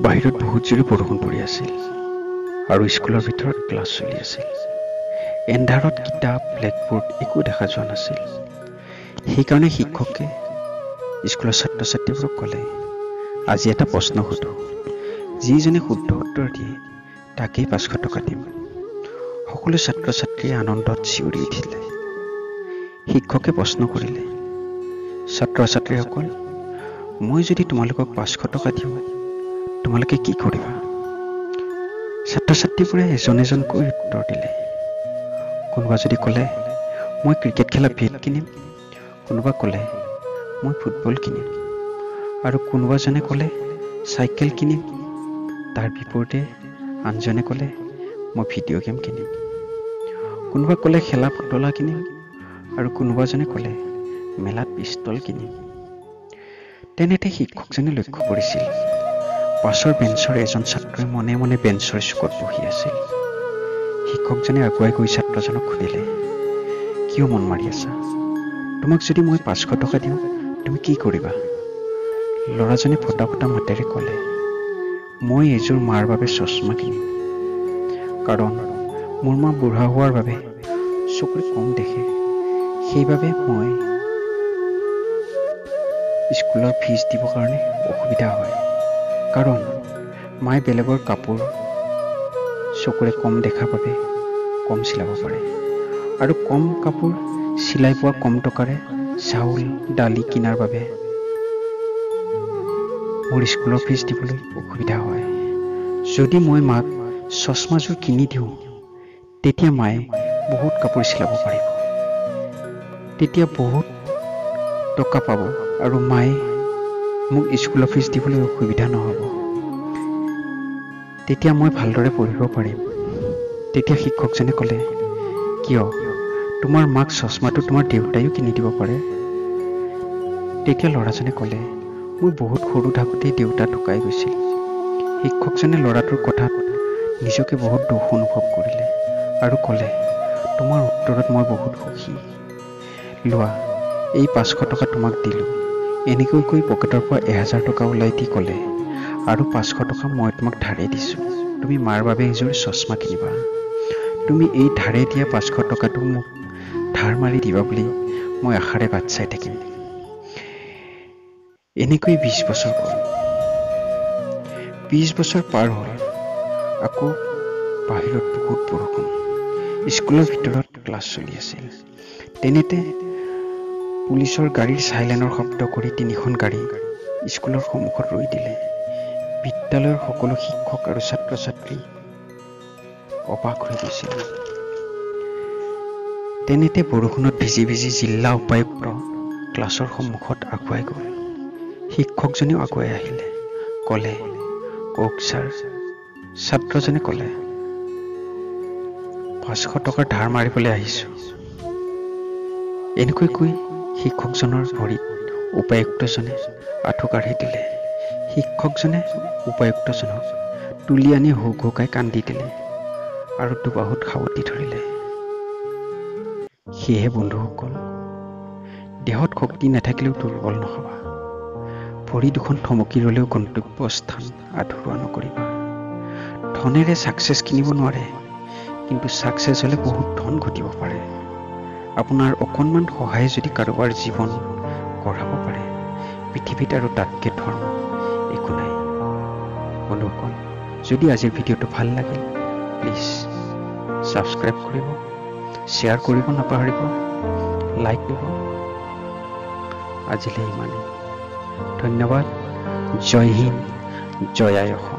বাহিৰত বহুত জোৰে বৰষুণ পৰি আছিল আৰু স্কুলৰ ভিতৰত ক্লাছ চলি আছিল। এন্ধাৰত কিতাপ, ব্লেকবোৰ্ড একো দেখা যোৱা নাছিল। সেইকাৰণে শিক্ষকে স্কুলৰ ছাত্ৰ ছাত্ৰীবোৰক ক'লে, আজি এটা প্ৰশ্ন সোধোঁ, যিজনে শুদ্ধ উত্তৰ দিয়ে তাকেই 500 টকা দিম। সকলো ছাত্ৰ ছাত্ৰীয়ে আনন্দত চিঞৰি উঠিলে। শিক্ষকে প্ৰশ্ন কৰিলে, ছাত্ৰ ছাত্ৰীসকল, মই যদি তোমালোকক 500 টকা দিওঁ তোমালোকে কি কৰিবা? ছাত্ৰ ছাত্ৰীবোৰে এজন এজনকৈ উত্তৰ দিলে। কোনোবা যদি ক'লে মই ক্ৰিকেট খেলা বেট কিনিম, কোনোবা ক'লে মই ফুটবল কিনিম, আৰু কোনোবাজনে ক'লে চাইকেল কিনিম। তাৰ বিপৰীতে আনজনে ক'লে মই ভিডিঅ' গেম কিনিম, কোনোবা ক'লে খেলা পুতলা কিনিম, আৰু কোনোবাজনে ক'লে মেলাত পিষ্টল কিনিম। তেনেতে শিক্ষকজনে লক্ষ্য কৰিছিল পাছৰ বেঞ্চৰ এজন ছাত্ৰই মনে মনে বেঞ্চৰ চুকত বহি আছিল। শিক্ষকজনে আগুৱাই গৈ ছাত্ৰজনক সুধিলে, কিয় মন মাৰি আছা? তোমাক যদি মই 500 টকা দিওঁ তুমি কি কৰিবা? ল'ৰাজনে ফটা ফটা মাতেৰে ক'লে, মই এযোৰ মাৰ বাবে চশমা কিনিম, কাৰণ মোৰ মা বুঢ়া হোৱাৰ বাবে চকুৰে কম দেখে, সেইবাবে মই স্কুলৰ ফিজ দিবৰ কাৰণে অসুবিধা হয়, কাৰণ মায়ে বেলেগৰ কাপোৰ চকুৰে কম দেখাৰ বাবে কম চিলাব পাৰে, আৰু কম কাপোৰ চিলাই পোৱা কম টকাৰে চাউল দালি কিনাৰ বাবে মোৰ স্কুলৰ ফিজ দিবলৈ অসুবিধা হয়। যদি মই মাক চশমাযোৰ কিনি দিওঁ তেতিয়া মায়ে বহুত কাপোৰ চিলাব পাৰিব, তেতিয়া বহুত টকা পাব আৰু মায়ে মোক স্কুলৰ ফিজ দিবলৈ অসুবিধা নহ'ব, তেতিয়া মই ভালদৰে পঢ়িব পাৰিম। তেতিয়া শিক্ষকজনে ক'লে, কিয়, তোমাৰ মাক চশমাটো তোমাৰ দেউতাইও কিনি দিব পাৰে। তেতিয়া ল'ৰাজনে ক'লে, মই বহুত সৰু থাকোঁতেই দেউতা ঢুকাই গৈছিল। শিক্ষকজনে ল'ৰাটোৰ কথাত নিজকে বহুত দুখ অনুভৱ কৰিলে আৰু ক'লে, তোমাৰ উত্তৰত মই বহুত সুখী, লোৱা এই 500 টকা তোমাক দিলোঁ। এনেকৈ কৈ পকেটৰ পৰা 1000 টকা ওলাই দি ক'লে, আৰু 500 টকা মই তোমাক ধাৰে দিছোঁ, তুমি মাৰ বাবে এযোৰ চশমা কিনিবা। তুমি এই ধাৰে দিয়া 500 টকাটো মোক ধাৰ মাৰি দিবা বুলি মই আশাৰে বাট চাই থাকিম। এনেকৈ 20 বছৰ গ'ল। 20 বছৰ পাৰ হ'ল। আকৌ বাহিৰত বহুত বৰষুণ, স্কুলৰ ভিতৰত ক্লাছ চলি আছিল। তেনেতে পুলিচৰ গাড়ীৰ চাইলেনৰ শব্দ কৰি 3খন গাড়ী স্কুলৰ সন্মুখত ৰৈ দিলে। বিদ্যালয়ৰ সকলো শিক্ষক আৰু ছাত্ৰ ছাত্ৰী অবাক হৈ গৈছিল। তেনেতে বৰষুণত ভিজি ভিজি জিলা উপায়ুক্ত ক্লাছৰ সন্মুখত আগুৱাই গ'ল। শিক্ষকজনেও আগুৱাই আহিলে, ক'লে, কওক ছাৰ। ছাত্ৰজনে ক'লে, 500 টকাৰ ধাৰ মাৰিবলৈ আহিছোঁ। এনেকৈ কৈ শিক্ষকজনৰ ভৰিত উপায়ুক্তজনে আঁঠু কাঢ়ি দিলে। শিক্ষকজনে উপায়ুক্তজনক তুলি আনি হুকহুকাই কান্দি দিলে আৰু দুবাহুত সাৱটি ধৰিলে। সেয়েহে বন্ধুসকল, দেহত শক্তি নাথাকিলেও দুৰ্বল নহ'বা, ভৰি দুখন থমকি ৰ'লেও গন্তব্য স্থান আধৰুৱা নকৰিবা। ধনেৰে ছাকচেছ কিনিব নোৱাৰে, কিন্তু ছাকচেছ হ'লে বহুত ধন ঘটিব পাৰে। আপোনাৰ অকণমান সহায়ে যদি কাৰোবাৰ জীৱন গঢ়াব পাৰে, পৃথিৱীত আৰু তাতকৈ ধৰ্ম একো নাই। বন্ধুসকল, যদি আজিৰ ভিডিঅ'টো ভাল লাগিল প্লিজ ছাবস্ক্ৰাইব কৰিব, শ্বেয়াৰ কৰিব নাপাহৰিব, লাইক দিব। আজিলৈ ইমানেই, ধন্যবাদ। জয় হিন্দ, জয় আই অসম।